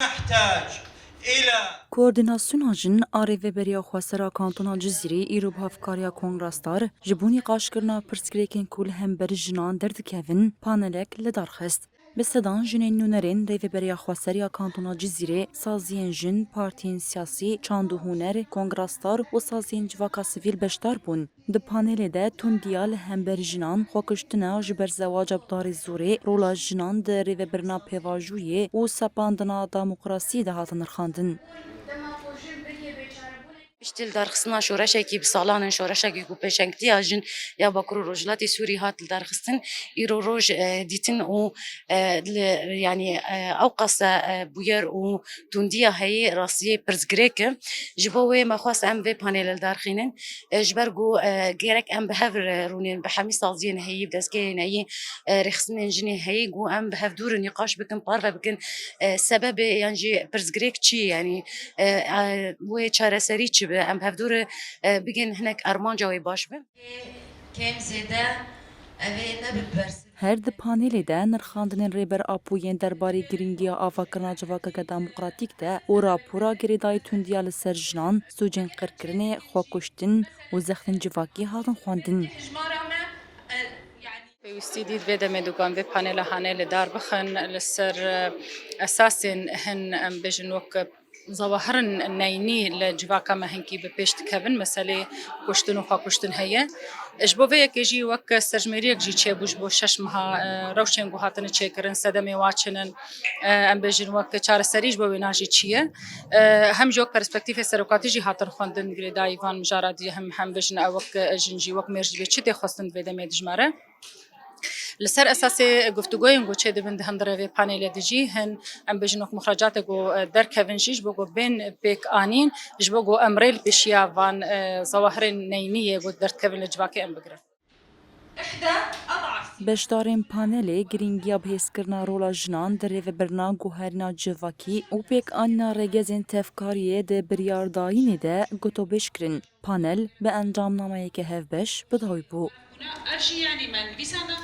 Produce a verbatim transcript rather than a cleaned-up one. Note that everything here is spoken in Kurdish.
نحتاج إلى Koordînasyona jin a Rêveberiya Xweser a Kantona Cizîrê îro bi hevkariya Kongra Star ji bo nîqaşkirina pirsgirêkên ku li hember jinan derdikevin, panelek li dar xist. Bi sedan jinên nûnerên Rêveberiya Xweser ya Kantona Cizîrê, saziyên jin, partiyên siyasî, çand û huner, Kongra Star û saziyên civaka sivîl beşdar bûn. Di panelê de tundiya li hember jinan, xwekuştina ji ber zewaca bi darê zorê, rola jinan di rêvebirina pêvajoyê û sepandina demokrasiyê de hatin nirxandin. Piştî li darxistina şoreşekî bi salan in, şoreşekî ku pêşengtiya jin ya Bakur û Rojhilatê Sûrî hat li darxistin, îro roj e, dîtin û e, li, yanî e, ew qase e, bûyer û tundiya heyî rastiyê pirsgirêk e. Ji bo wê me xwest em vê panelê li dar xînin. E, ji ber ku e, gerek em bi hev re rûnên bi hemî saziyên heyî, bi dezgehên heyî, e, rêxistinên jinê heyî, ku em bi hev dû re nîqaş bikin, parve bikin, e, sebebê yan jî pirsgirêk çi ye, yanî e, e, wê çareserî çi be, em bi hev dû re e, bigên hinek armanca wê baş be. Kêm zêde ev ê nebe bersiv. Her di panelê de nirxandinên Rêber Apo yên derbarê girîngiya avakirina civakeke demokratîk de û rapora girêdayî tundiya li ser jinan, sûcên qirkirinê, xwekuştin û zextên civakî hatin xwendin. Pêwîstî dît vê demê dûkan vê panela hanê li dar bixin li ser e, esasên hin, em bêjin, wek zewahirên neynî li civaka me hinkî bi pêş dikevin, meselê kuştin û xwekuştin heye. Ji bo vê yekê jî wek serjimêriyek jî çêbû ji bo şeş meha e, rewşên ku hatine çêkirin, sedemê wa çi ne, e, em bêjin wek çareserî ji bo wêna jî çi ye. E, hem jî wek perspektîfê serokatî jî hatin xwendin girêdayî van mijara dî, hem, hem bêjin ew wek jin jî wek mêr jî bê çi tê xwestin di vê demê dijmare. Li ser esasê guftûgoyên ku çêdibin di hundirê vê panelê de jî hin, em bêjin wek muxrecatê ku e, derkevin jî ji bo ku bên pêk anîn, ji bo ku em rê li pêşiya van e, zewahirên neynî yê ku derdikevin li civakê em bigirin. Beşdarên panelê girîngiya bihêzkirina rola jinan di rêvebirina guherîna civakî û pêkanîna rêgezên tevkariyê di biryardayînê de gotobêj kirin. Panel bi encamnameyeke hevbeş bi dawî bû. Buna ev jî yanî me nivîsana